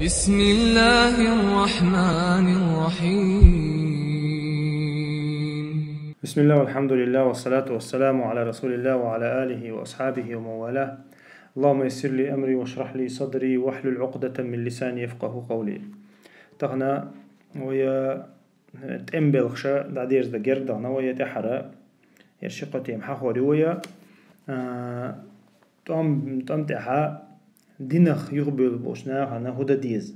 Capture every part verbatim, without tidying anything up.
بسم الله الرحمن الرحيم. بسم الله والحمد لله والصلاة والسلام على رسول الله وعلى آله وأصحابه ومن والاه. اللهم يسر لي أمري واشرح لي صدري واحلل عقدة من لساني يفقهوا قولي. Тахан вай тӀем белхаш дӀадерза дагардахана вай тӀехьара. Ер ши-кхо тема хьахор ю вай, а, тӀом, тӀом тӀехьа динах юхабевлла болча нахана хӀу дан деза.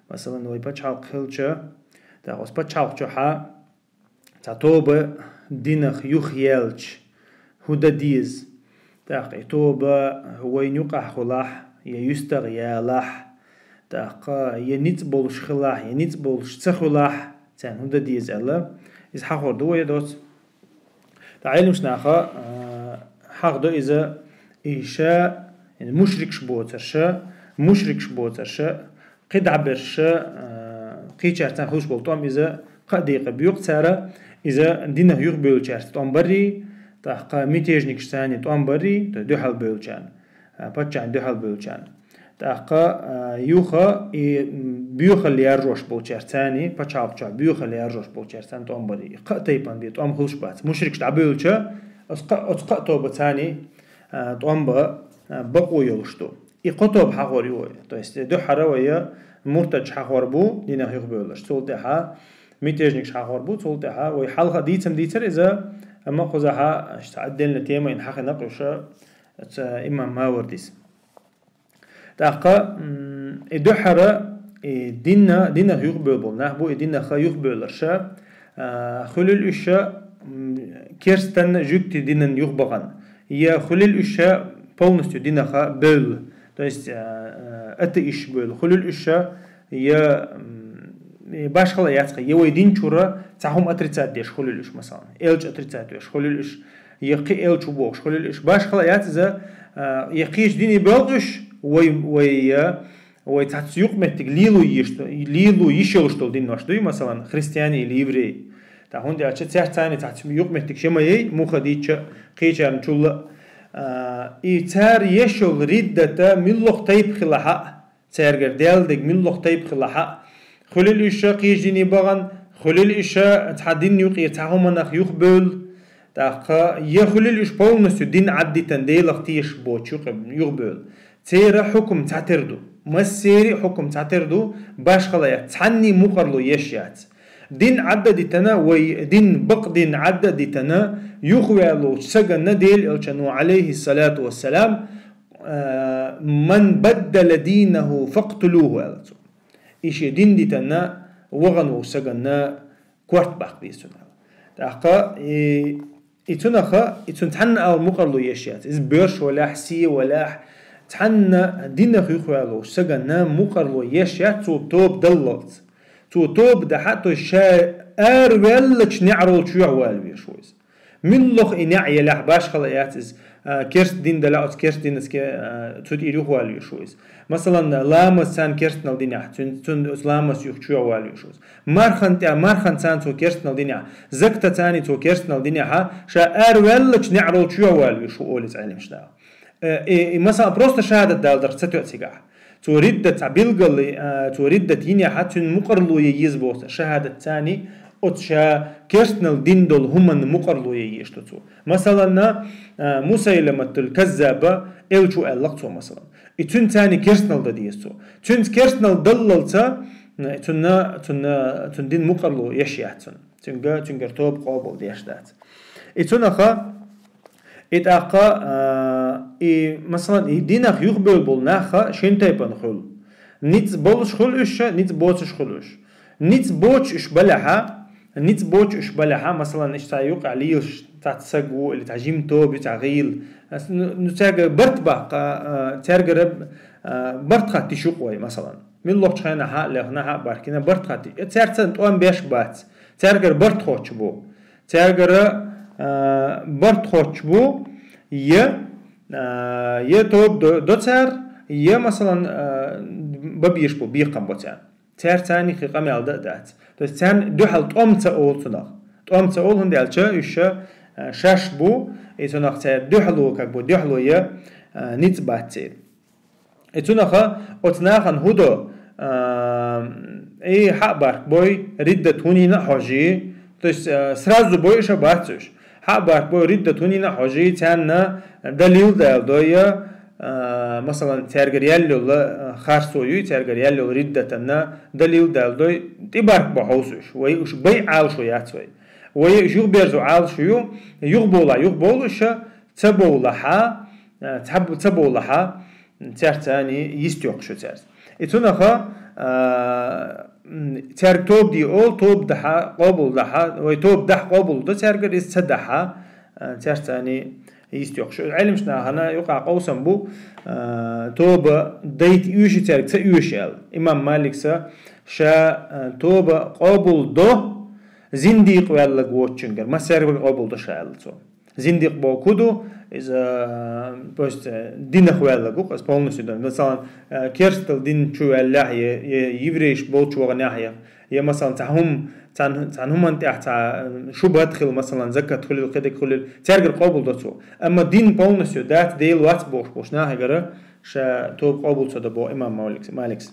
Масала, вай пачхьалкх хилча, тӀаккха оцу пачхьалкх чухьа цхьа тоба динах юхаяьлча, хӀу дан деза. ТӀаккха и тоба вайна юкъахь хилахь, я юьстах ялахь, тӀаккха я ницкъ болуш хилахь, я ницкъ болуш ца хилахь, царна хӀу дан деза аьлла, иза хьахор ду вай доцца. ТӀаккха Ӏеламнаха, а, хьахдо иза, и ша, мушрикаш боцурш, мушрикаш боцурш, кхидӀа берш, а, кхечаьрца хуьлуш болу тӀом иза кхаа декъе боькъу цара, иза динах юхабевллачаьрца тӀом барий, тӀаккха мятежникашца тӀом барий, то есть дуьхьал бевллачарна, а, паччахьна дуьхьал бевллачарна. ТӀаккха, а, юха и, м, боьхалла яржош болчаьрца, пачхьалкх чохь боьхалла яржош болчаьрца тӀом барий. И кхаа тайпана бен тӀом хуьлуш бац. Мушрикаш дӀабевллача, оцу кхаа, оцу кхаа тобаца, а, тӀом бан, а, бакъо йолуш ду. И кхо тоба хьахор ю вай. То есть, дуьххьара вай муртадаш хьахор бу, динах юхабевлларш. Цул тӀаьхьа мятежникаш хьахор бу, цул тӀаьхьа вай хьалха дийцам дийцар иза, амма кхузахьа, аша цхьа отдельно тема йина хьахина кхуьш, ца имам Мавардис. ТӀаккха, м, и дуьххьара, и динна, динах юхабевлла болу нах бу, и динах юхабевлларш, а, хуьлийла уьш, м, керстанна, жуьгти динан юхабахана, я хуьлийла уьш полностью динах бевлла, то есть, а, а, атеисташ бевлла, хуьлийла уьш, я, м, и башхала яц кхин, я вай дин чуьра цхьа хӀума отрицать деш хуьлийла уьш, масала, элча отрицать деш хуьлийла уьш, я кхин элча ву бохуш хуьлийла уьш, башхала яц иза, а, я кхечу дине боьлху уьш, вай, вай, я, вай цхьацца юкъаметтиг лело йиш, лело йиш йолуш долу динош дуй, масала, христиане или еврей. ТӀаккха хӀунда аьлча цаьрца цхьацца юкъаметтиг шен ма яй, муха дийцча кхечарна чул а. А, и цара еш йолу риддата муьлхха тайпа хилахь а, цаьргара Далла дерг муьлхха тайпа хилахь а, хуьлийла уьш кхечу дине бахана, хуьлийла уьш цхьа дин юкъера цхьа хӀуманах юхабевлла, тӀаккха я хуьлийла уьш полностью дин Ӏаддитина Делах тешаш боцуш юкъе, юхабевлла. Церан хьукам цхьатера ду. Массеран а хьукам цхьатера ду, башхала яц, цхьанний мукъарло еш яц. Дин Ӏадда а дитина, вай дин, бакъ дин Ӏадда а дитина, юхаваьллачу саганна Делан элчано, Ӏалайхиссалату вассалам, а, «Ман баддала дийнаху факътулуху», аьлла цо. И шен дин дитина вахана волчу саганна корта баккха деза цунна аьлла. ТӀаккха и, и цунаха, и цунна цхьанна а мукъарло еш яц. Иза боьрша валахь, сий валахь, цхьанна динах юхаваьллачу саганна мукъарло еш яц, цо тоба даллалц. Цо тоба дахь а, то есть ша араваьллачу неӀарал чу юхавала везаш ву иза. Муьлхха и неӀ елахь, башхала яц иза, а, керста дин далахь, оцу керста динашка, а, цу тӀера юхавала везаш ву иза. Масала, ламаз царна керстанал динехь, цун, цунна оцу ламаз юха чу юхавала везаш ву иза. Мархан тӀе, мархан царна цо керстанал динехь, закат царна цо керстанал динехь, ша араваьллачу неӀарал чу юхавала везаш ву, олу иза Ӏеламнаха. Э, и, и, масала, просто шахӀадат даларх ца тоьа цигахь. Цо риддат цхьа билггал, а, цо риддат йинехь, цуьнан мукъарло ян еза боху шахӀадат царна, оцу ша керстанал дина долу хӀуманна мукъарло ян езаш ду цо. Масала, а, Мусайламатул Каззаба элча ву аьлла-кх цо, масала. И цуьнца царна керстанал дан деза цо. Цуьнца керстанал даллалца, а, цунна, цунна, цуьнан дина мукъарло еш яц цунна. Цуьнга, цуьнгара тоба къобал деш дац. И цунаха, и тӀаккха, а, и, масала, и динах юхабевлла болу нах шина тайпана хуьлу. Ницкъ болуш хуьлу уьш, ницкъ боцуш хуьлу уьш. Ницкъ боцуш уьш балахь а, ницкъ боцуш уьш балахь а, масала, иштта цхьа юкъахь лелаш цхьа саг ву, или цхьа жима тоба ю, цхьа гӀийла. Ас-, ну, ну, цаьргара барт баккха, а, цаьргара, а, барт хатта йиш ю-кх вай, масала. Муьлххачу хенахь а, лехнахь а, баркина барт хатта. Э, цаьрца тӀом беш бац. Цаьргара барт хоттуш бу. Цаьргара, а, барт хоттуш бу, я, а, я тоба до, до цара, я, масала, а, бан безаш бу, бекхам бо царна. Цаьрца царна кхин къамел дан а дац. То есть царна дуьхьал тӀом ца олу цунах. ТӀом ца олу, хӀунда аьлча уьш, а, шаьш бу, и цунах цаьрца дуьхьало, как бы, дуьхьало я, а, ницкъ бац церан. И цунаха оцу нахана хӀу до, А, и хьабарк бой, риддат хӀунина хьожи, то есть, а, сразу бой иша бацуш. Хьабарк бой, риддат хӀунина хьожи, царна далил дал дой, а, масалан, царгар яллюла, а, харсо юй, царгар яллюла риддатанна далил дал дой, тӀибарк бо хьовсуш, вай уш бай Ӏалшу яц вай. Вай уш юх берзу Ӏалшу ю, юх бола, юх болуша, ца болахьа, а, ца, ца болахьа, царцани йист йоккхуш ю царц. И цунаха, а, м, царг тоб ди ол, тоб дахьа, къобул дахьа, вай тоб дахь къобул да царгар, из ца дахьа, а, царцани йист йоккхуш ю. Ӏелимш нахана юкъа къовсам бу, а, тоба дайт уьши царг ца уьши ал. Имам Маликса ша, а, тоба къобул до, зиндикъ валлаг вочунгар, ма царгар къобул до ша ал цо. Зиндикъ бо куду, из, а, то есть, а, динах валлаг ву, къас полностью дон. Масалан, а, керстал дин чу валлях, е, е еврейш болчу вагъанях, е, е, масалан, ца хум, ца, ца хуман тях, ца, а, шубат хил, масалан, закат хулил, хедек хулил, царгар къобул доцу. Амма дин полностью дац, дел вац бохуш, бохуш, нахагара ша тоб къобул ца да бо имам Маликс, Маликс.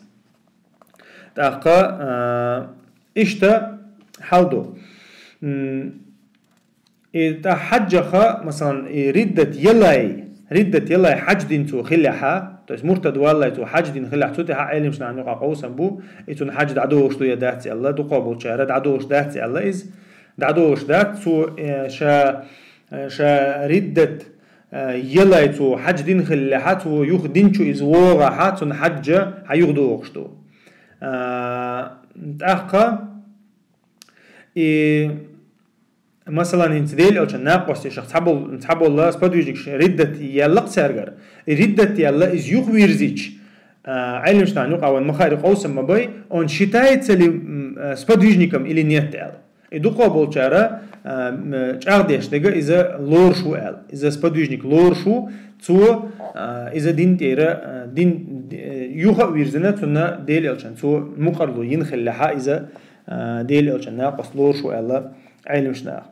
Тахка, а, ишта хьал ду. М, И тӀа хьаджаха, масалан, и риддат ялай, риддат ялай хьадж дин цо хилляхьа, то есть муртад валлай цо хьадж дин хилляхь, цу тӀехьа Ӏелимш нахана юкъа къовсам бу, и цун хьадж дӀадолуш ду я дац аьлла, дукхо болчара дӀадолуш дац аьлла из, дӀадолуш дац, цо, э, ша, э, ша риддат, э, ялай цо хьадж дин хилляхьа, цо юха дин чу из вогӀахьа, цун хьаджа хьа юха дохуш ду. А, тӀаккха, и Масалан, хӀинца Дела элчан накъосташах цхьабол-, цхьаболла сподвижникаш риддат яьлла-кх цаьргара. И риддат яьлла, иза юхавирзича, а, Ӏелимш нахана юкъа вайн ма хаара къовсам ма бай, он считается ли, м, а, сподвижником или нет аьлла. И дукхо болчара, а, м, чӀагӀдеш дега иза лоруш ву аьлла. Иза сподвижник лоруш ву, цо, а, иза дин тӀера, а, дин, д-, юха а вирзина, цунна Дела элчан, цо мукъарло йина хилла хьа иза, а, Дела элчан накъост лоруш ву аьлла Ӏелимш наха.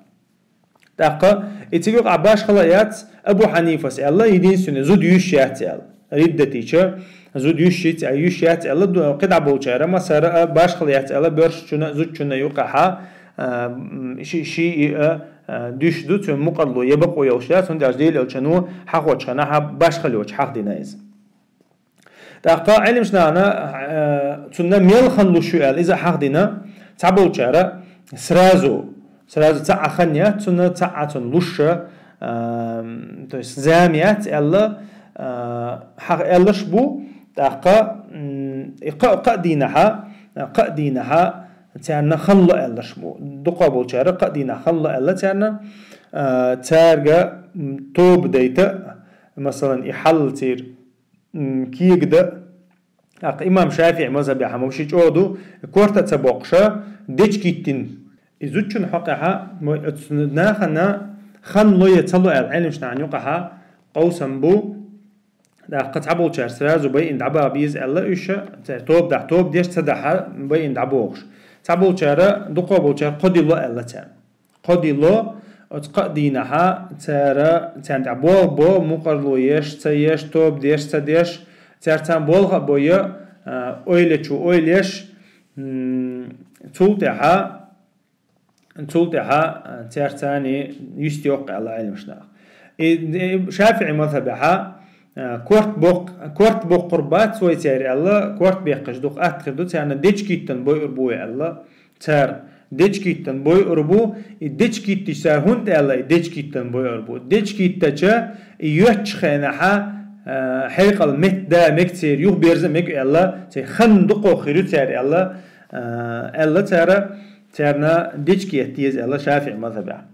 ТӀаккха и цига юкъа башхала яц, Абу Хьанифас аьлла, единственный, зуда юьш яц аьлла. Риддатича зуда юьш яц, а, юьш яц аьлла, ду-, кхидӀа болчара, масара а башхала яц аьлла, боьршачунна, зудчунна юкъахьа, а, м, ши, ши и, а, а, дуьш ду, цуьнан мукъарло я бакъо йолуш яц, хӀунда аьлча Дела элчано хьахочу ханахьа башхала йоцуш хьахдина иза. ТӀаккха Ӏелимш нахана, э, цунна мел хан луш ю аьлла, иза хьахдина, цхьаболчара сразу, сразу цхьа а хан яц цунна, цхьа а цунна луша, э, то есть зама яц аьлла, э, хьах-, аьллаш бу, тӀаккха, м, и кха-, кхаа дийнахьа, кхаа дийнахьа царна хан ло аьллаш бу. Дукхо болчара кхаа дийнахьа хан ло аьлла царна, э, цаьрга, м, тоба дайта, масалан, и хьаллацийра м, кега дан. ТӀаккха имам ШафиӀи мазхабехь ма ши чӀогӀа ду, корта а ца боккхуша, дечкиттина. И зудчун хьокъехьа, мо-, оцу нахана хан ло я ца ло аьлла, Ӏелимш нахана юкъахьа къовсам бу, тӀаккха цхьаболчара сразу байина дӀабаха беза аьлла уьш, цара тоба дахь, тоба деш ца дахьа байина дӀабохуш. Цхьаболчара, дукхо болчара кхо ди ло аьлла царна. Кхо ди ло, оцу кхаа дийнахьа цара, царна тӀехь болх бо, мукъарло еш, ца еш, тоба деш, ца деш, цара царна болх а бо я, а, ойла чу ойла еш, м, цул тӀаьхьа, цул тӀаьхьа, а, цара царна юьст йоккху аьлла Ӏелимш наха. И, и ШафиӀи мазхабехьа, а, корта боккх-, корта боккхур бац вай цара аьлла, корта беккхаш дукха атта хир ду, царна дечкиттина бойур бу вай аьлла. Цара дечкиттина бойур бу, и дечкиттича цара хӀунда аьлла, и дечкиттина бойур бу. Дечкиттача, и йоьттачу хенахьа, а, хьекъал метта да мег церан, юхаберза мег аьлла, церан хан дукхо хир ю цара аьлла, а, аьлла цара, царна дечкетта деза аьлла ШафиӀи мазхабехь.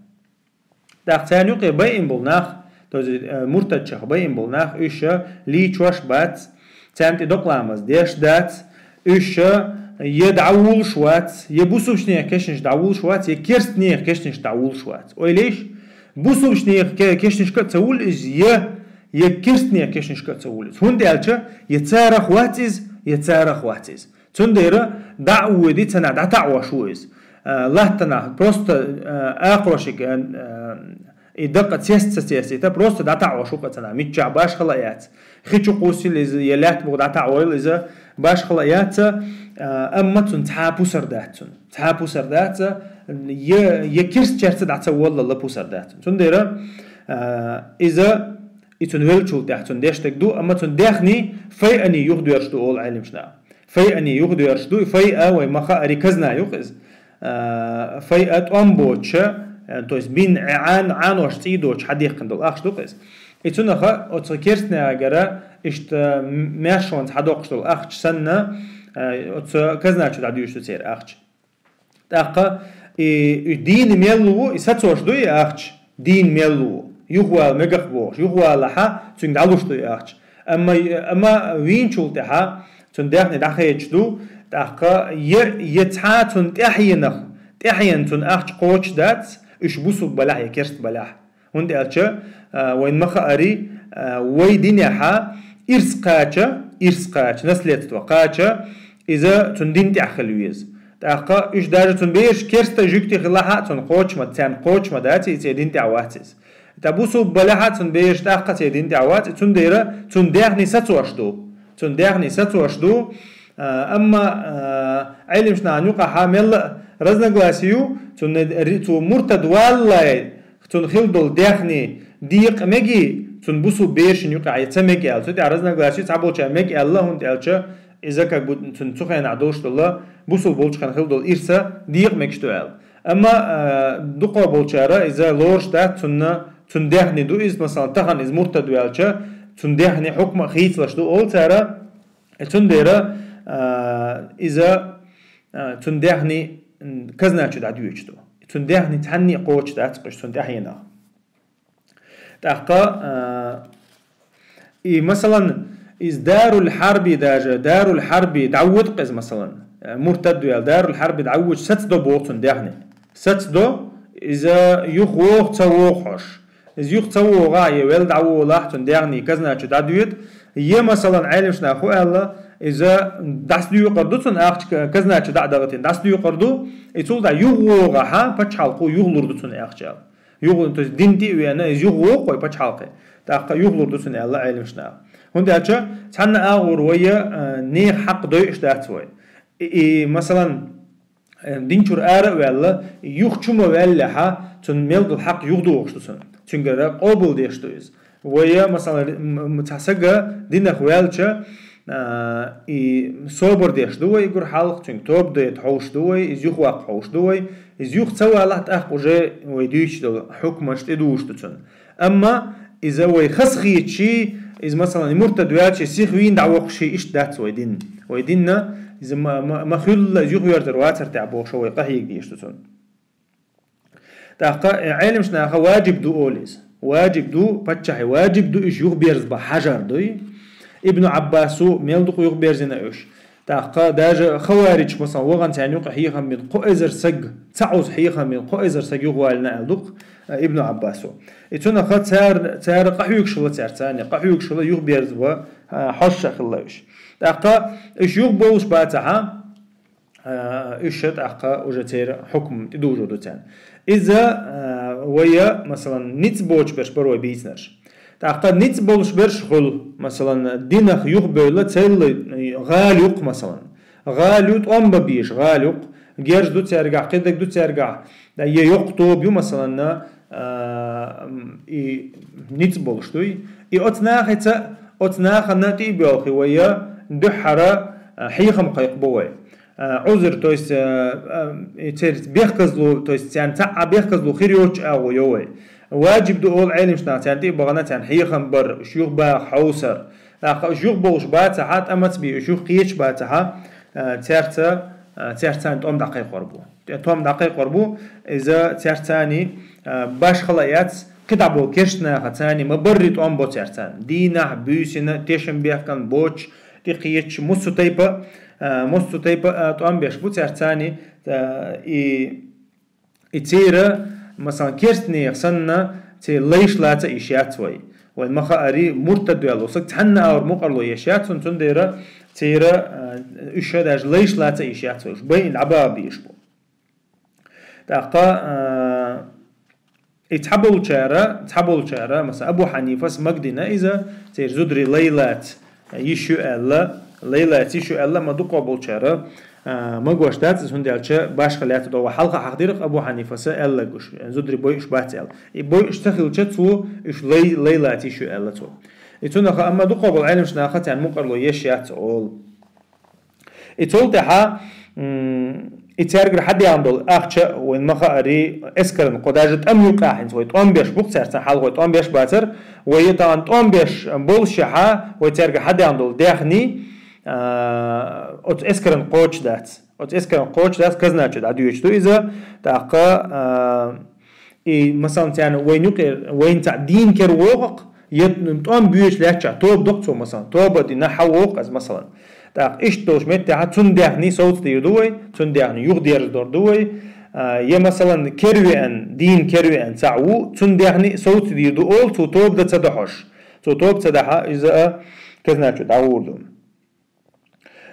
ТӀаккха царна юкъе байина болу нах, то есть, э, муртадчех байина болу нах, уьш лийчош бац, царна тӀе докъа ламаз деш дац, уьш я дӀавулуш вац, я бусулбачу нехан кешнаш дӀавулуш вац, я керста нехан кешнаш дӀавулуш вац. Ойла еш, бусулбачу нехан ке-, кешнашка а ца вулу иза, я, я керста нехан кешнашка а ца вулу иза. ХӀунда аьлча, я царах вац иза, я царах вац иза. Цундела дӀа а воьдий, цанахь дӀатаӀош ву иза. А, латтанахь просто, а, акхошиг, а, а, и дакъа цест ца цестийта, просто дӀатаӀош ву-кх цанахь, миччахь башхала а яц. Хи чу кхуссийла иза, е лаьтта буху дӀатаӀийла иза, башхала яц, а, амма цунна цхьа пусар дац цунна. Цхьа пусар дац, е, е керста чуьра дӀа ца воллал пусар дац цунна. Цундела, а, иза, и цунна веллачул тӀехьа цунна деш дерг ду, амма цунна даьхни файъани юхадоьрзуш ду олу Ӏеламнаха. Файъани юхадоьрзуш ду, файъа вай ма хаари казна ю-кх иза. А, файъа тӀом боцуша, а, то есть бин Ӏан-, Ӏанош цӀий доцуш хьадаьккхина долу ахча ду-кх иза. И цунах оцу керстанегара иштта м-, маьршонца хьадоккхуш долу ахча санна, а, оцу казна чу дӀадуьйш ду церан ахча. ТӀаккха и, и дийна мел ву, и сацош ду и ахча, дийна мел ву, юхавала мегаш бохуш, юхавалахь, цуьнга дӀалуш ду и ахча. Амма, амма вийначул тӀаьхьа цунна даьхни дӀахедаш ду, тӀаккха е, е цхьа цунна тӀаьхьенах, тӀаьхьенна цунна ахча кхочуш дац, уьш бусулба балахь я керста балахь. ХӀунда аьлча, а, вайн ма хаари, а, вай динехь ирс кхача, ирс кхача, наследство кхача, иза цунна дин тӀехь хила веза. ТӀаккха уьш даже цунна бераш керста жуьгти хилахь а, цунна кхочуш ма, царна кхочуш ма дац, и церан дин тӀехь вац иза. ТӀаккха бусулба балахь а цунна бераш тӀаккха церан дин тӀехь вац, и цундела цунна даьхни сацош ду. Цунна даьхни сацош ду, а, амма, а, Ӏеламнахана юкъахь мелла а разногласие ю, цунна ри-, цо муртад валлалц, цунна хила долу даьхни декъа мегий, цунна бусулба берашна юкъахь я ца мега аьлла. Цу тӀехь разногласие ю, цхьаболчара мега аьлла, хӀунда аьлча иза как будто цунна цу хенахь долуш долу, бусулба болчу хенахь хила долу ирс декъа мегаш ду аьлла. Амма, а, дукхах болчара иза лоруш дац, цунна, цунна даьхни ду иза, масала, тахана иза муртад ваьлча, цунна даьхни хьукма а хийцалуш ду олу цара. Э, цундела, а, иза, а, цунна даьхни, м, казна чу дӀадоьдуш ду. Цунна даьхни цхьанне а кхочуш дац уьш цунна тӀаьхьенах. ТӀаккха, а, и, масалан, иза Дарул Хьарби даже, Дарул Хьарби дӀавоьду-кх иза, масалан, а, муртад ваьлла, Дарул Хьарби дӀавоьдуш сацадо боху цунна даьхни. Сацадо, иза юхавогӀу, ца вогӀу хьожуш. Иза юха ца вогӀахь, я велла дӀаволахь, цунна даьхни казна чу дӀадоьду, я, масалан, Ӏеламнаха хӀун аьлла, иза дӀасадоькъур ду цунна ахча ка-, казна чу дӀа а дагӀийтина, дӀасадоькъур ду, и цул тӀаьхьа юхавогӀахь, пачхьалкхо юхалур ду цунна ахча аьлла. Юха, то есть дин тӀе а веана, иза юхавогӀу вай пачхьалкхе. ТӀаккха юхалур ду цунна аьлла Ӏеламнаха. ХӀунда аьлча цхьанна агӀор вай, а, нехан хьакъ дойуш дац вай. И, и, масалан, э, дин чуьра ара а ваьлла, юха чу ма ваьллехь, цунна мел долу хьакъ юхадохуш ду цунна. Цуьнгара къобалдеш ду иза. Вай, масалан, м-, м-, цхьа сага динах ваьлча, а, и собар деш ду вай уггар хьалха, цуьнга тоба дайта хьовш ду вай, иза юхаваккха хьовш ду вай, иза юха ца валахь, тӀаккха уже вай дуьйцуш долу хьукмаш тӀедугӀуш ду цунна. Амма иза вай хазахеташ, иза, масалан, и муртад ваьлча, сиха вийна дӀавоккхуш, иштта дац вай дин. Вай динна иза ма, ма, ма хуьллу, иза юхаверзар вацар тӀехь бохуш, вай къахьега дезаш ду цунна. ТӀаккха, э, Ӏеламнаха ваджиб ду олу иза. Ваджиб ду, паччахье ваджиб ду, уьш юхаберзабан хьажар дуй. Ибн Ӏаббасо мел дукха юхаберзина уьш. ТӀаккха даже хаваридаш, масалан, вахана царна юкъа хьехам бина кхо эзар саг, цхьа Ӏуза хьехам бина кхо эзар саг юхавалийна аьлла ду-кх, э, Ибн Ӏаббасо. И цунах цара, цара къахьоьгуш хилла цара царна, къахьоьгуш хилла юхаберзабан, э, хьожуш а хилла уьш. ТӀаккха уьш юхабовлуш бацахь, а, уьш тӀаккха уже церан хьукм тӀедужур ду царна. Иза, а, вай, масалан, ницкъ боцуш берш бара вай бийцинарш. ТӀаккха ницкъ болуш берш хуьлу, масалан, динах юхабевлла цхьайолу гӀала ю-кх, масалан. ГӀала ю тӀом бан безаш, гӀала ю-кх, герз ду цаьргахь, кхидерг ду цаьргахь, я йоккха тоба ю, масалан, а, м, и ницкъ болуш дуй. И оцу нахаца, оцу нахана тӀе а боьлхий вай, дуьххьара, а, хьехам кхайкхабо вай. А, Ӏузр, то есть, а, а, и церан бехказло, то есть царна цхьа а бехказло хир йоцуш агӀо йо вай. Ваджиб ду олу Ӏеламнаха царна тӀе а бахана, царна хьехам бар, уьш юхабаха хьовсар. ТӀаккха уьш юхабовлуш бацахь, тӀамаца бен уьш юхакхеташ бацахь, а, цаьрца, а, цаьрца царна тӀом дӀакхайкхор бу. ТӀе тӀом дӀакхайкхор бу, иза цаьрца царна, а, башхала яц, кхидӀа болу керста наха царна ма-барра тӀом бо цаьрца царна. Дийнахь, буьйсина, тешнабехкан, боцуш, тӀекхеташ, массо тайпа, а, массо тайпа, а, тӀом беш бу цаьрца царна, а, и, и церан, масалан, керстанех санна, церан лайш лаца йиш яц вай. Вайн ма хаари, муртад ваьлла саг цхьанна агӀор мукъарло еш яц, цун-, цундела церан, а, уьш даже лайш лаца йиш яц вай, уьш байна дӀабаха безаш бу. ТӀаккха, а, И цхьаболчара, цхьаболчара, масала, Абу Хьанифас магадина иза, церан зударий лай лаца йиш ю аьлла, лай лаца йиш ю аьлла, амма дукхагӀболчара, а, магош дац иза, хӀунда аьлча башха лаьцна догӀа. Хьалха хьахдира-кх Абу Хьанифаса аьлларгуш, зударий бойуш бац аьлла. И бойуш ца хилча, цо уьш лай, лай лаца йиш ю аьлла цо. И цунах, амма дукхагӀбола Ӏеламнаха царна мукъарло еш яц олу. И цул тӀаьхьа, м, и цаьргара хьадаьхна долу ахча, вайн ма хаари, эскаран кхо, даже тӀом юкъахь хӀинца вай тӀом беш бу-кх цаьрца, хьалха вай тӀом беш бацара, вай тахана тӀом беш болушехь, вай цаьргара хьадаьхна долу даьхни, а, оцу эскаран кхочуш дац. Оцу эскаран кхочуш дац, казначу дӀадоьдуш ду иза, тӀаккха, а, И, масалан, царна вайн юкъе, вайна цхьаъ дийна кара вогӀу-кх, я тӀом боьдуш лаьттачохь тоба до-кх цо, масалан, тоба а дина хьан вогӀу-кх иза, масалан. ТӀаккха иштта долчу меттехь цунна даьхни совцадийр ду вай, цунна даьхни юхадерзадор ду вай, а, я, масалан, кара веана, дийна кара веана цхьаъ ву, цунна даьхни совцадийр ду олу, цо тоба дан ца дохьуш. Цо тоба ца дахь, иза а казначу дӀагӀур ду.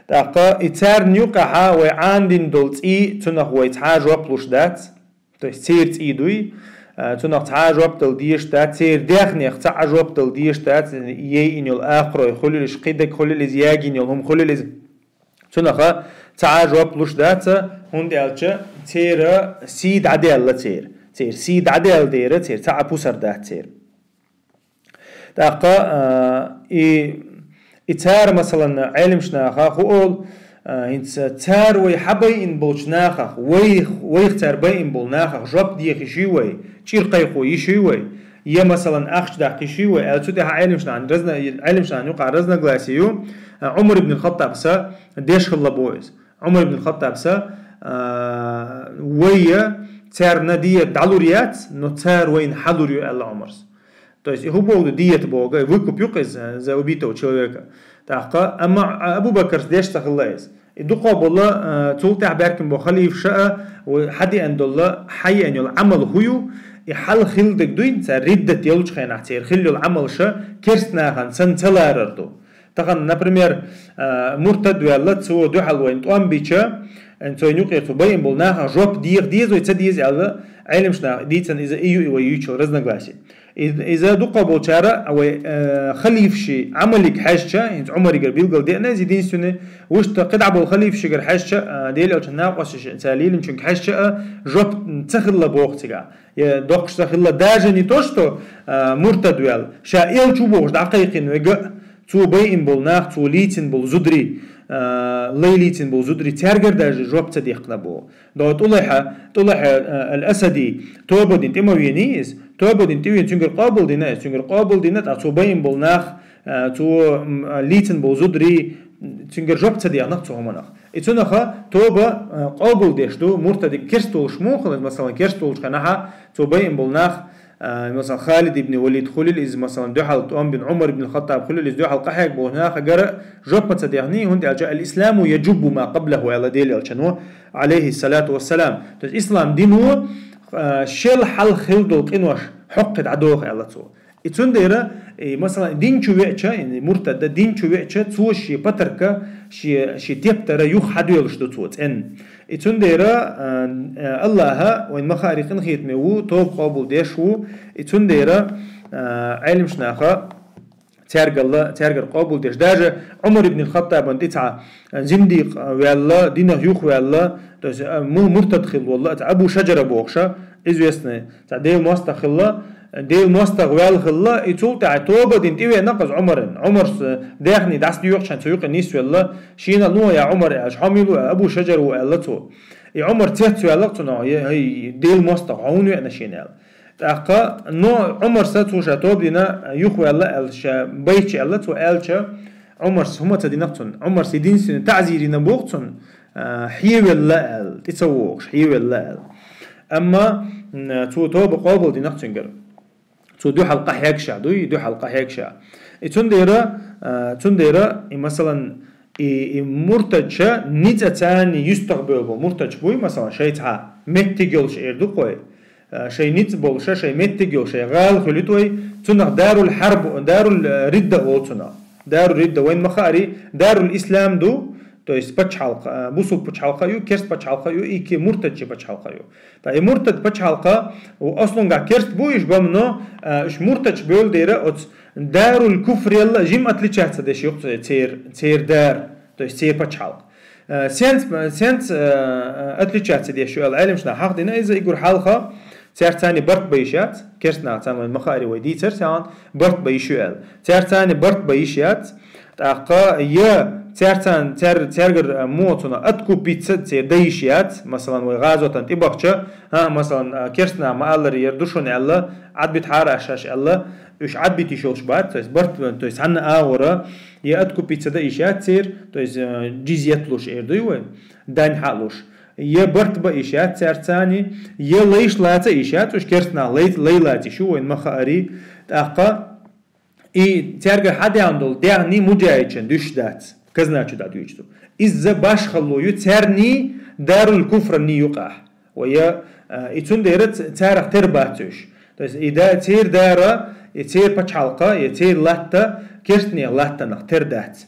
ТӀаккха и царна юкъахь вай Ӏанадина долу цӀий, цунах вай цхьа а жоп луш дац, то есть церан цӀий дуй, а, цунах цхьа а жоп дала дезаш дац, церан даьхнех цхьа а жоп дала дезаш дац, яйина йолу акхарой хуьлийла иза, кхидерг хуьлийла иза, ягийна йолу хӀума хуьлийла иза. Цунах цхьа а жоп луш дац, хӀунда аьлча церан сий дӀадаьлла церан. Церан сий дӀадаьлла дера, церан цхьа а пусар дац церан. ТӀаккха, а, и, и цара, масалан, Ӏеламнаха хӀу олу, а, хӀинца цара вай хьабайина болчу нахах, вайх, вайх цара байина болу нахах жоп деха йиш ю вай, чӀир кхайкхо йиш ю вай, я, масалан, ахча даккха йиш ю вай, аьлла, цу тӀехь Ӏеламнахана разна-, Ӏеламнахана юкъахь разногласие ю, а, Ӏумар ибн Хаттабса деш хилла боху иза. Ӏумар ибн Хаттабса, а, вай царна дийца дӀалур яц, но цара вайна хьалур ю, аьлла Ӏумарс. То есть, и хӀун боху ду дийца боху, выкуп ю-кх иза за убитого человека. ТӀаккха, амма Абу Бакарс деш ца хилла иза. И дукхагӀбола, а, цул тӀаьхьа баьхкина боху халифаша а, вай хьадеана долу, хьаеана йолу Ӏамал хӀун ю, и хьалха хилла дерг дуй, цара риддат йолчу хенахь церан хилла йолу Ӏамалш керста нахана санна ца ларар ду. Тахана, например, а, муртад ваьлла, цо дуьхьал вайна тӀом бича, а, цо вайна юкъера цо байина болу нахах жоп деха деза вай, ца деза аьлла, Ӏеламнаха дийцина иза и ю, и вай юьйцучул разногласие. И-, иза дукхагӀболчара, а, вай, а, халифаши Ӏамалиг хьаьжча, хӀинца Ӏумаригара билгал деана иза единственный, вуьшта кхидӀа болу халифашигара хьаьжча, а, Делан элчан накъосташа цара лелинчуьнга хьаьжча а, жоп ца хилла боху цигахь. Я доккхуш ца хилла, даже не то, что, а, муртад ваьлла, ша элча ву бохуш дӀакхайкхина верг а, цо байина болу нах, цо лийцина болу зударий, а, лай лийцина болу зударий, цаьргара даже жоп ца дехкина боху. До ТӀулайхьа, ТӀулайхьа, а, ал-Асади тоба дина тӀе ма вений иза, тоба дина тӀе веана, цуьнгара къобал дина иза, цуьнгара къобал дина, тӀаккха цо байина болу нах, а, цо, м, а, лийцина болу зударий, цуьнгара жоп ца дехна-кх цу хӀуманах. И цунах тоба, а, къобал деш ду, муртадиг керста волуш муха хилла, масалан, керста волчу хенахь цо байина болу нах, а, масалан, Халид ибн Валид хуьлийла иза, масалан, дуьхьал тӀом бина Ӏумар ибн Хаттаб хуьлийла иза, дуьхьал къахьегна болу нахагара жоп ма ца дехний, хӀунда аьлча «Ал-исламу яджуббу ма къаблаху», аьлла Делан элчано, алейхиссалату вассалам. То есть ислам дино, а, шел хьалха хилла долу къинош хьокху дӀадоху аьлла цо. И цундела, и, масалан, дин чу веача, и муртада дин чу веача, цо шен патарка, шен, шен тептара юха хьадоьлуш ду цо цӀенна. И цундела, а, а, Аллаха, вайн ма хаари, къинхетаме ву, тоба къобал деш ву, и цундела, а, Ӏеламнаха цаьргала, цаьргара къобал деш. Даже Ӏумар ибн Хаттабан тӀе цхьа зиндикъ ваьлла, динах юхаваьлла, то есть, а, му-, муртад хилла волла, цхьа Абу Шаджара бохуша, известный, цхьа Делан мостагӀа хилла, Делан мостагӀа ваьлла хилла, и цул тӀаьхьа тоба дина тӀевеана-кх иза Ӏумаран. Ӏумарс даьхни дӀасадоькъучхьана цу юкъе нисвелла, шена а ло, я Ӏумар, аьлча, хьо мила ву, Абу Шаджар ву, аьлла цо. И Ӏумар цецваьлла-кх цунах, я, хӀай, Делан мостагӀа, хьо хӀунда веана шена, аьлла. ТӀаккха, но Ӏумарса цо ша тоба дина юхаваьлла аьлла, ша байча аьлла, цо аьлча, Ӏумарс хӀума ца дина-кх цунна. Ӏумарс единственный таӀзир йина боху цунна, а, хьевелла аьлла, тӀе ца вогӀуш, хьевелла аьлла. Амма, м, цо тоба къобал дина-кх цуьнгара. Цо дуьхьал къахьегша дуй, дуьхьал къахьегша. И цундела, а, цундела, и, масалан, и, и муртадша ницкъаца юьстах бевлла бо муртадша буй, масалан, шайца хьа меттиг йолуш эр ду-кх вай. А, шайн ницкъ болуша, шайн меттиг йолуш, шайн гӀала хуьлуьйту вай, цунах дарул хьарб, дарул, а, ридда олу цунах. Дарул ридда, вайн ма хаари, дарул ислам ду, То есть пачхьалкх, а, бусулба пачхьалкх а ю, керста пачхьалкх а ю, и ке-, муртадча пачхьалкх а ю. Ткъа и муртад пачхьалкх, у, аслунгахь керста бу уьш, бамно, а, уьш муртадча бевлла дера оцу дарул куфрел жимма отличаться деш ю-кх цер, цер дара, то есть цер пачхьалкх. А, сенца, сенца, а, отличаться деш ю аьлла, Ӏеламнаха хьахдина иза, и гур хьалха, цаьрца цхьаьна барт бан йиш яц, керста нах цхьаьна вайн ма-хаъара вай дийцар, цхьаьна барт бан йиш ю аьлла. Цаьрца цхьаьна барт бан йиш яц, тӀаккха я цаьрца цхьаьна, цаьр-, цаьргара муха цунах откупиться церан дан йиш яц, масалан, вай гӀазотана тӀебахча, хӀа, масалан, а, керста наха ма-аллара, яра ду шуна аьлла, Ӏадбита хьара аш шаьш аьлла, уьш Ӏадбита йиш йолуш бац, то есть барт, то есть цхьанна агӀора, я откупиться дан йиш яц церан, то есть, э, джизйат луш эр дуй вай, дань хьа а луш. Я барт бан йиш яц цаьрца цхьаьна, я лайш лаца йиш яц, уьш керста нах лай, лай лаца йиш ю вайна ма-хаъара, тӀаккха и цаьргара хьадаьхна долу даьхни муджахӀидашна дуьсуш дац, казна чу дӀадоьдуш ду. Иза башхалла ю цаьрний, дарул куфраний юкъахь. Вай, а, и цундела ц-, царах тера бац уьш. То есть и да-, церан дара, и церан пачхьалкх, и церан латта керстанех латтанах тера дац.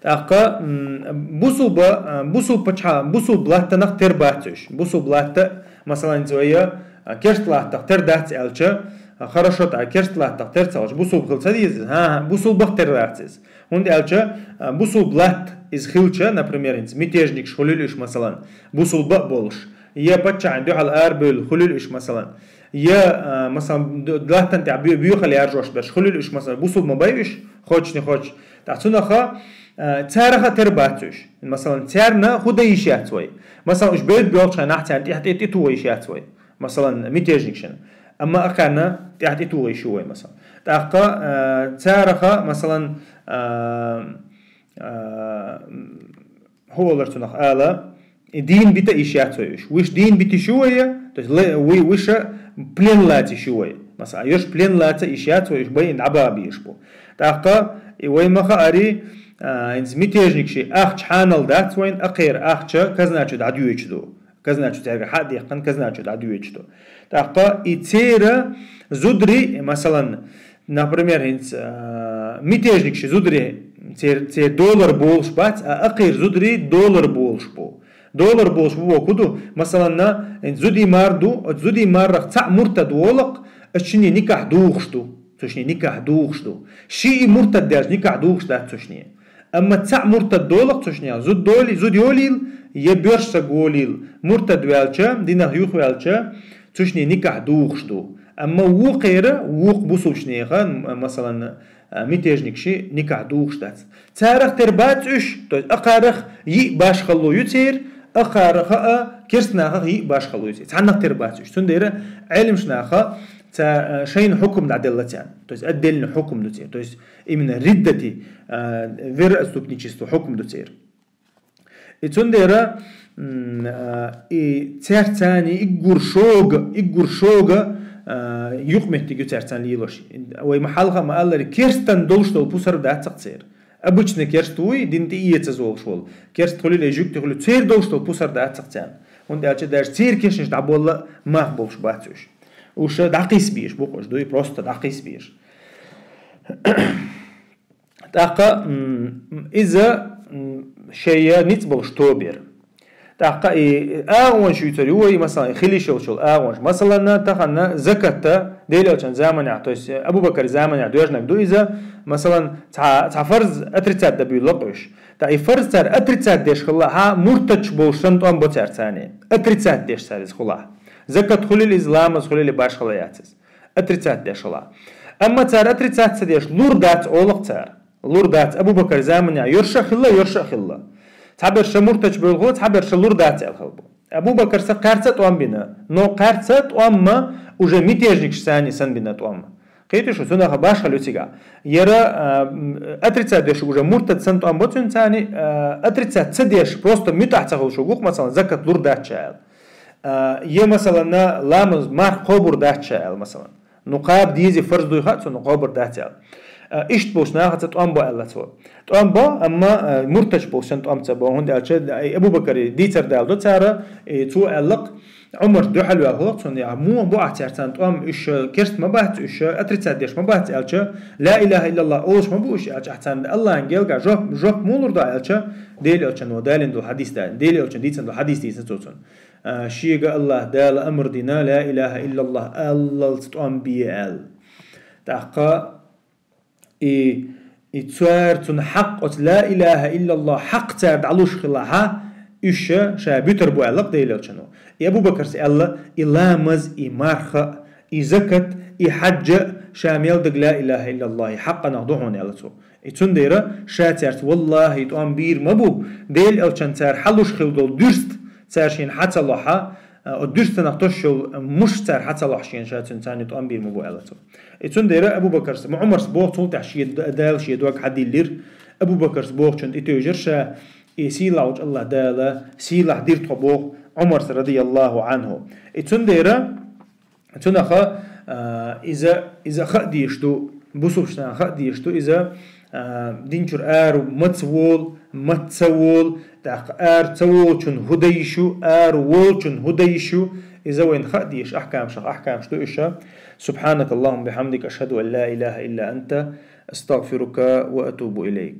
ТӀаккха, м, бусулба, а, бусулба пачхьа-, бусулба латтанах тера бац уьш. Бусулба латта, масалан, иза вай, а, керста латтах тера дац аьлча, а, хорошо, тӀаккха керста латтах тера ца хилча, бусулба хила ца деза иза? ХӀан-хӀа, бусулбах тера дац иза. ХӀунда аьлча, а, бусулба латта иза хилча, например, хӀинца мятежникаш хуьлийла уьш, масалан, бусулба а болуш, я паччахьна дуьхьал арабевлла хуьлийла уьш, масалан, я, а, масалан, д-, латтана тӀехь бу-, буьйхала яржош берш хуьлийла уьш, масалан, бусулба ма бай уьш, хоьттуш, не хоьттуш. ТӀаккха цунах, а, царах а тера бац уьш. Масалан, царна хӀун дан йиш яц вай? Масалан, уьш бевдда боьлхучу хенахь царна тӀехь тӀе-, тӀетугӀа йиш яц вай. Масалан, мятежникашна. Амма акхарна тӀехь тӀетугӀа йиш ю вай, масалан. ТӀаккха, а, царах а, масалан, а, а, хӀун олура цунах ала, и дийна бита йиш яц вай уьш. Уьш дийна бита йиш ю вай, то есть ле-, уьш плен лаца йиш ю вай. Масала, уьш плен лаца йиш яц вай, уьш байина дӀабаха безаш бу. ТӀаккха и вай ма-хаъара, а, хӀинца мятежникаш ахча хьанал дац вайна, акхеран ахча казна чу дӀадоьдуш ду. Казна чу цаьргара хьа а даьккхина, казна чу дӀадоьдуш ду. ТӀаккха и церан зударий, масалан, например, хӀинца, а, мятежникаш зударий цер-, церан долара болуш бац, а акхеран зударий долара болуш бу. Долара болуш бу бохург хӀун ду? Масалан, хӀинца зудий мар ду, оцу зудий маррах цхьаъ муртад волу-кх, оцу шинне никахь духуш ду. Цу шинне никахь духуш ду. Шиъ муртад даьлча никахь духуш дац цу шинне. Амма цхьаъ муртад долу-кх цу шинне, зуда доли-, зуда йолийла, я боьрша стаг волийла, муртад ваьлча, динах юхаваьлча, цу шинне никахь духуш ду. Амма вукхеран, вукху бусулбачу нехан, м-, масалан, а, мятежникаш никахь духуш дац. Царах тера бац уьш, то есть акхарах йиъ башхалла ю церан, акхарах а, керстанахах йиъ башхалла ю церан. Цхьаннах тера бац уьш. Цундела Ӏеламнаха ца, а, шайна хьукум дӀаделла царна. То есть отдельный хьукум ду церан. То есть именно риддати, а, вероотступничество хьукум ду церан. И цундела, м, а, и цаьрца цхьаьна иггур шога, иггур шога, а, юкъаметтиг ю цаьрца цхьаьна лелош. Вай ма хьалха ма-аллара, керстан долуш долу пусар дац-кх церан. Обычный керста вуй, дин тӀеэцаза волуш волу. Керста хуьлийла, жуьгти хуьлийла, церан долуш долу пусар дац-кх царна. ХӀунда аьлча даже церан кешнаш дӀаболла мах болуш бац уьш. Уьш дӀакхийса безаш бу-кх уьш, дуй, просто дӀакхийса безаш. ТӀаккха, м, иза, м, шайна ницкъ болуш тоба яра. ТӀаккха и агӀонаш юьйцур ю вай, масалан, хила йиш йолчул агӀонаш. Масалан, тахана закатта Делан Элчан заманехь, то есть Абу-Бакар заманехь доьжнаг ду иза, масалан, цхьа, цхьа фарз отрицать дан буьйлу-кх уьш. ТӀа и фарз цара отрицать деш хилла, хьа муртадаш болуш санна тӀом бо цаьрца цхьаьна. Отрицать деш цара иза хилла. Закат хуьлийла иза, ламаз хуьлийла, башхалла яц иза. Отрицать деш хилла. Амма цара отрицать ца деш, лур дац олу-кх цара. Лур дац, Абу-Бакар заманехь йоьрша а хилла, йоьрша а хилла. Цхьаберша муртадаш бевлла хилла, цхьаберша лур дац аьлла хилла бу. Абу-Бакарса кхаьрца а тӀом бина, но кхаьрца а тӀом ма уже мятежникаш цхьаьна санна бина тӀом. Кхетий шу, цунах башхалла ю цигахь. Яра, а, м, отрицать деш уже муртад санна тӀом бо цуьнца цхьаьна, а, отрицать ца деш, просто муьтӀахь ца хуьлуш ву-кх, масалан, закат лур дац ша аьлла. А, я, масалан, ламаз, марха кхобур дац ша аьлла, масалан. Ну, кхаба деза, фарз дуй хаьа цунна, кхобур дац аьлла. А, иштта болчу нахаца тӀом бо аьлла цо. ТӀом бо, амма, а, муртача болчу санна тӀом ца бо, хӀунда аьлча, а, Абу Бакаре дийцар даладо цара, и цо аьлла-кх, Ӏумар дуьхьал ваьлла цунна, я, муха бу ахь цаьрца тӀом, уьш керст ма бац, уьш отрицать деш ма бац аьлча, ла илаха иллаллах олуш ма бу уьш аьлча, ахь царна Аллахьан гелга жоп, жоп муха лур ду аьлча, Делан Элчано далийна долу хьадис далийна, Делан Элчано дийцина долу хьадис дийцина цо цунна. А, шега Аллахь Дала амр дина, ла илаха иллаллах аллалц тӀом бе аьлла. ТӀаккха И, и цара цунна хьакъ оцу ла илаха иллаллах хьакъ цара дӀалуш хилахьа, уьш ша буьтур бу аьлла-кх Делан Элчано. И Абу Бакарс аьлла, и ламаз, и марха, и закат, и хьаджа ша мел даг ла илаха иллаллах, и хьакъ нах ду хьуна аьлла цо. И цундела ша цаьрца валлахӀи тӀом бийр ма бу, Делан Элчан цара хьалуш хилла долу дуьрст цара шена хьа ца лохьа, а, оцу дуьрстанах тосуш йолу муш цара хьа ца лохьа шена ша цуьнан царна тӀом бийр ма бу аьлла цо. И цундела Абу Бакарс, Ӏумарс боху, цул тӀаьхьа шен д-, Дала шен дог хьадиллира. Абу Бакарс бохучунна тӀетевжира ша, и сийлахьчу Аллах Дала сийлахь дира тхо боху Ӏумарс радияллаху Ӏанху. И цундела цунаха, а, иза, иза хаа дезаш ду, бусулбачу нахана хаа дезаш ду, иза, а, динчуьра ара маца волу, маца ца волу, тӀаккха ара ца волчун хӀун дан йиш ю, ара волчун хӀун дан йиш ю, иза вайна хаа дезаш ахкамашах ахкамаш ду уьш. سبحانك اللهم وبحمدك، أشهد أن لا إله إلا أنت، أستغفرك وأتوب إليك.